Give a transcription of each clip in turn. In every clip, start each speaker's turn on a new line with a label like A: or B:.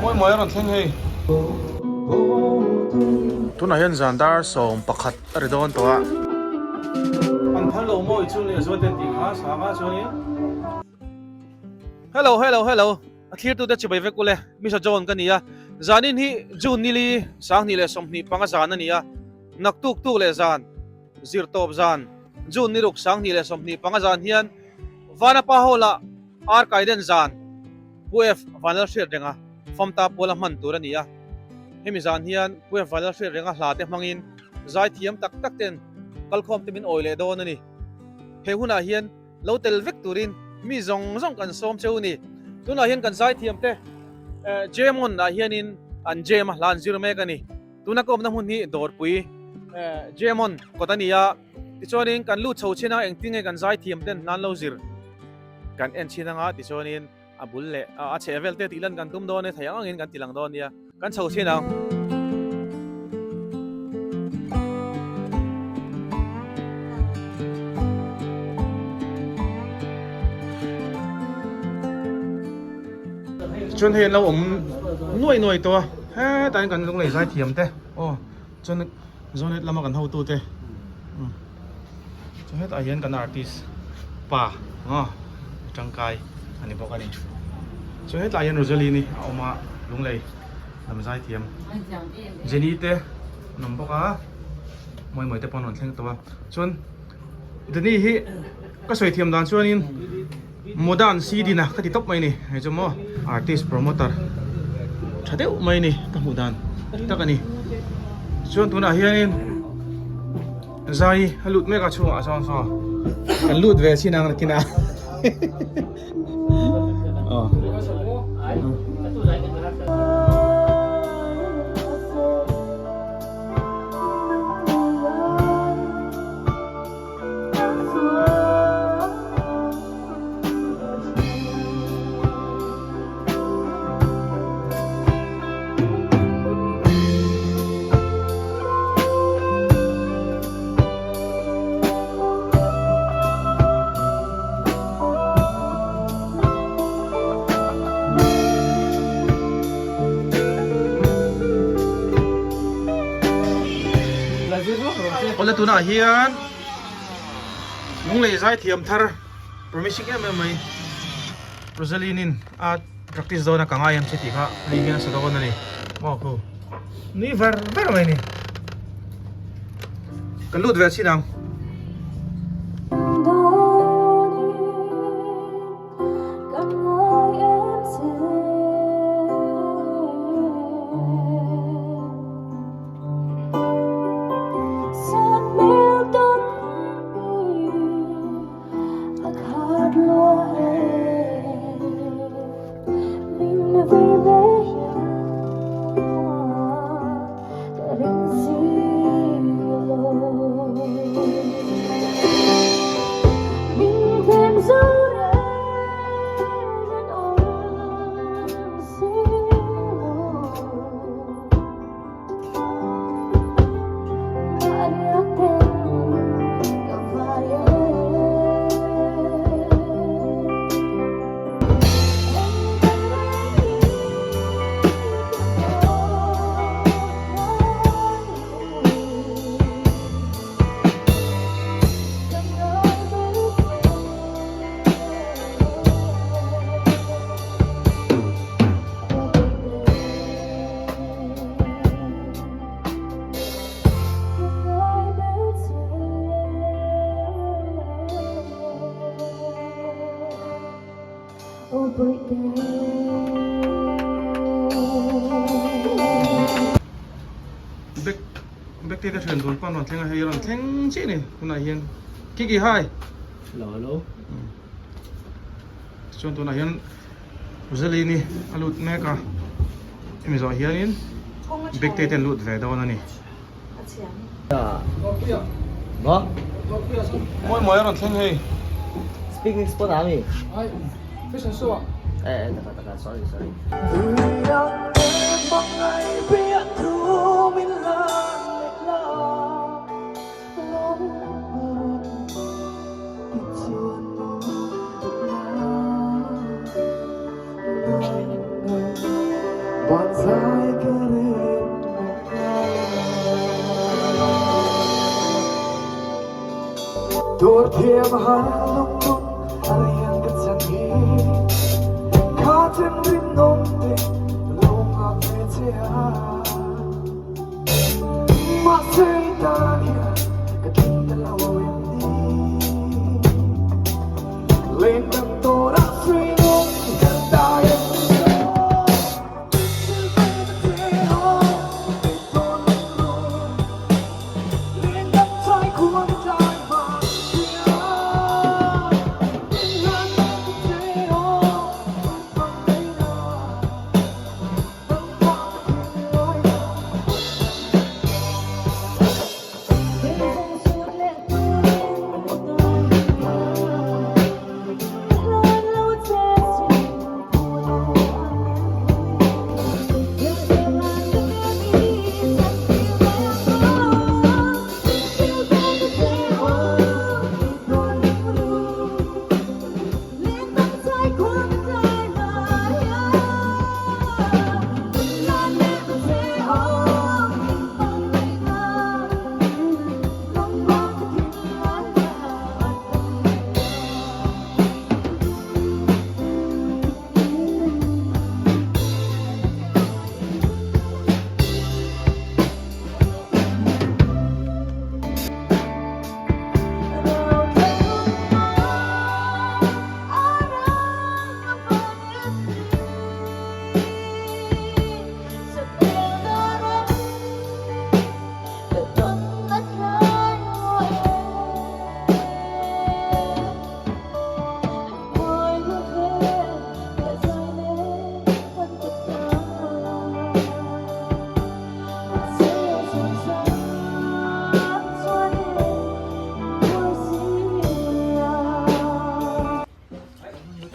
A: Mawi mawi a rawn thleng hei. Tunah hian zan dar 11 a ri dawn tawh a. An phal lo mawi chu leh zual ten tih kha sanga chuanin. Hello hello hello a thlirtute chibai vek ule Misa John ka ni a zanin hi June nili 2025 zan a ni a naktuk tuk leh zan zirtawp zan June ni ruk 2025 zan hian Vanapa Hall ah Ar Kaiden zan Pu F Vanlal hriat renga famta puala hman tur a ni a. Hemi zan hian Pu F Vanlal hriat renga hla te hmangin zaithiam tak tak ten kalkhawm te min awi leh dawn a ni. He hunah hian lo tel vek turin mi zawng zawng kan sawm cheu a ni. Tunah hian kan zaithiam te Jemon ah hianin an jam a hla an zir mek a ni. Tuna ka awmna hmun hi Dawrpui Jemon kawt a ni a. Tichuanin kan lut chho chin a engtin nge kan zaithiam ten hna an lo zir kan en chin anga tichuanin a bul leh a chheh vel te tih lan kan tum dawn e thei ang angin kan ti lang dawn nia kan chho chin ang. Chuan hei an lo awm nuai nuai tawh a hetah hian kan lunglei zaithiam te aw chuan Zonet lama kan hotute chu hetah hian kan artist pa aw tangkai a ni bawk a ni chu hetah hian Rosaline a awm a lunglei lam zaithiam Jenny te an awm bawk a mawi mawi te pawh an rawn thleng tawh a chuan Jenny hi ka sawi thiam dan chuanin Modern si din a ka ti tawp mai ni hei chu maw artist promoter tha deuh mai ni ka hmuh dan tak a ni chuan tunah hianin zai a lut mek a chhungah sawn saw kan lut ve chin ang nakin a aw. Awle tunah hian Lunglei zaithiam thar promising em em mai Rosaline in a practice dawn a ka ngai em che tih kha hei hian a sa dawn a ni maw khu nui ver ver mai a ni kan lut ve chin ang. Bek bek te te thian dun pawn rawn thleng a hei rawn thleng chiah a ni tunah hian Kiki hi
B: Hello hello
A: Chuan tunah hian Rosaline a lut mek a hemi zawh hianin bag te te an lut ve dawn a ni. Mawi mawi a rawn thleng hei.
B: Picnic spot ah mi? Sorry sorry.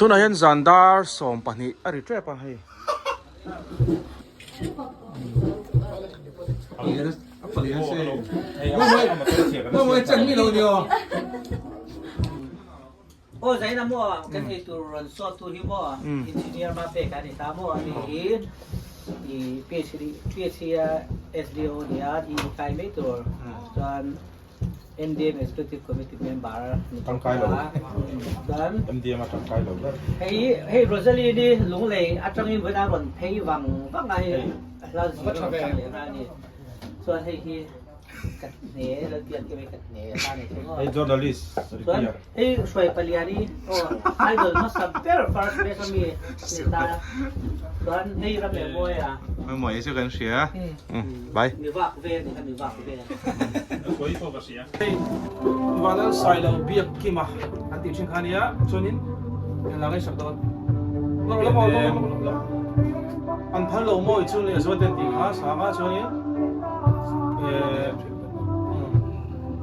A: Tunah hian zan dar 12 a ri tep a hei.
B: Aw zaina maw kan ei tur rawn sawt tu hi maw engineer ma pek a ni ta maw ani hi i PhD PhD a SDO nia i kai mai tur chuan MDM Executive Committee member ni
A: Tangkai lo.
B: Chuan
A: MDM a tangkai lo ber.
B: Hei hei Rosaline hi lunglei atangin vawiin a rawn phei vang vang a hei a hla zir a rawn chang leh na a ni. Chuan hei hi ka hne lo ti ang ki mai ka hne ta ni chu maw.
A: Hei journalist
B: Chuan hei hruai palian hi aw idol hmasa ber first place ami ni ta. Chuan hei ram leh mawi a.
A: Mawi chu kan hria. Bye.
B: Mi vak vel ni kha mi vak vel.
A: Hei Vanal Sailo biak kima an tih thin kha nia chuanin engla ngaihsak dawn. An phal lo mawi chu leh zuat ten tih kha sanga chuanin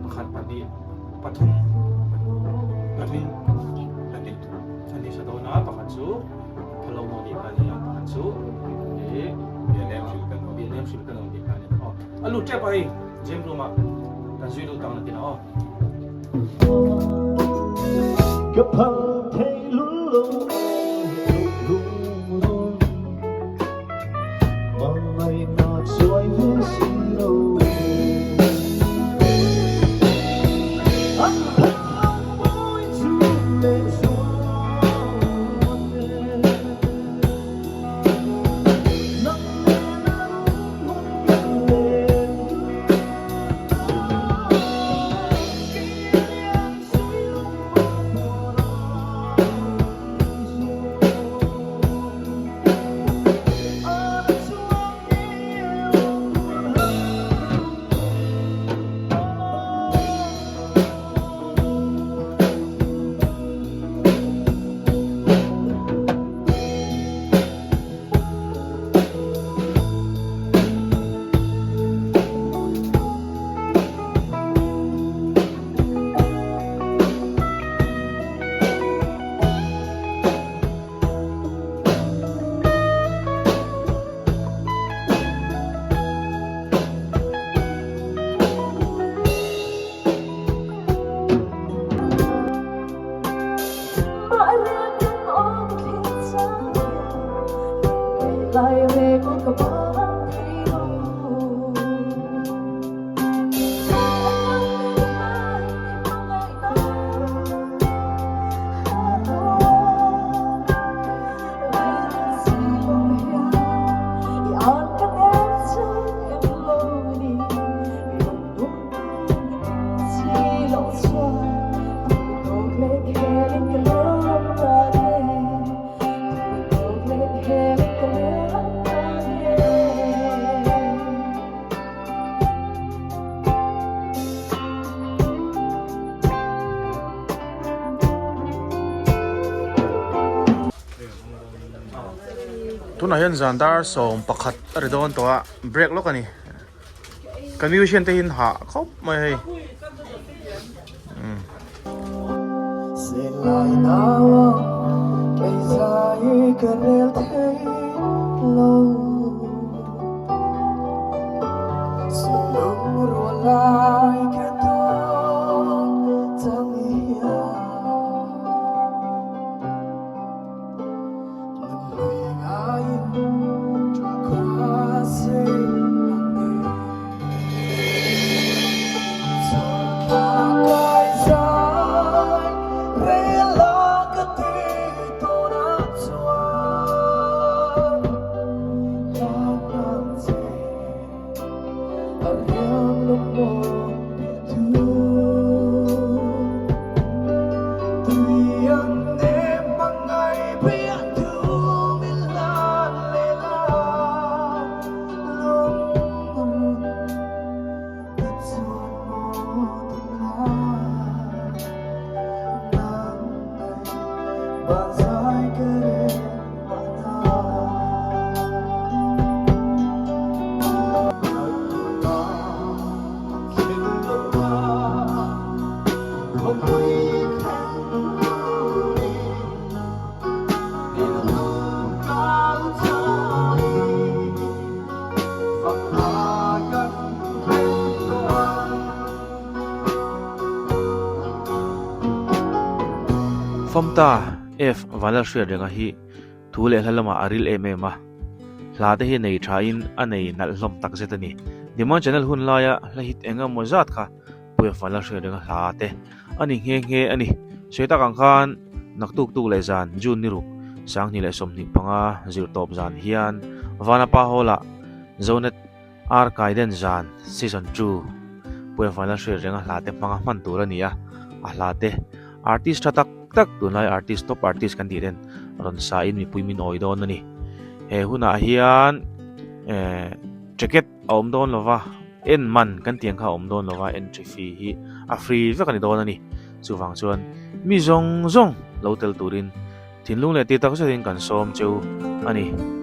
A: pakhat pahnih pathum pahnih pahnih pahnih sa dawn a pakhat chu phal lo maw tih kha ania pakhat chu bialem hrilh ka lo tih kha ania aw a lut tep a hei gym room ah kan zui lut ang na tina aw.
C: Ka phal thei lul lo lung run Mangai na chuai ve si lo An phal lo mawi chu le zuan e Nang nen a run hun kan len dun maw ka bang thei lo.
A: Tunah hian zan dar 11 a ri dawn tawh a break lawk a ni. Kan musician te hian hah khawp mai hei. Famta F Vanlalhriatrenga hi thu leh hla lamah a ril em em a, hla te hi nei thain a nei nalh hlawm tak zet a ni. Demand Channel hun laia hla hit eng emaw zat kha Puia Vanlalhriatrenga hla te a ni nghe nghe a ni. Sawi tak ang khan naktuk tuk leh zan June ni ruk 2025 zirtawp zan hian Vanapa Hall-ah Zonet Ar Kaiden zan Season 2 Puia Vanlalhriatrenga hla te hmanga hman tur a ni a, a hla te artist tha tak tak tunlai artist top artist kan tih ten rawn sa in mipui min awi dawn a ni. He hunah hian eh jacket a awm dawn lova en man kan tih ang kha a awm dawn lova entry fee hi a free vek a ni dawn a ni. Chuvang chuan mi zawng zawng lo tel turin thinlung leh tih tak zetin kan sawm cheu a ni.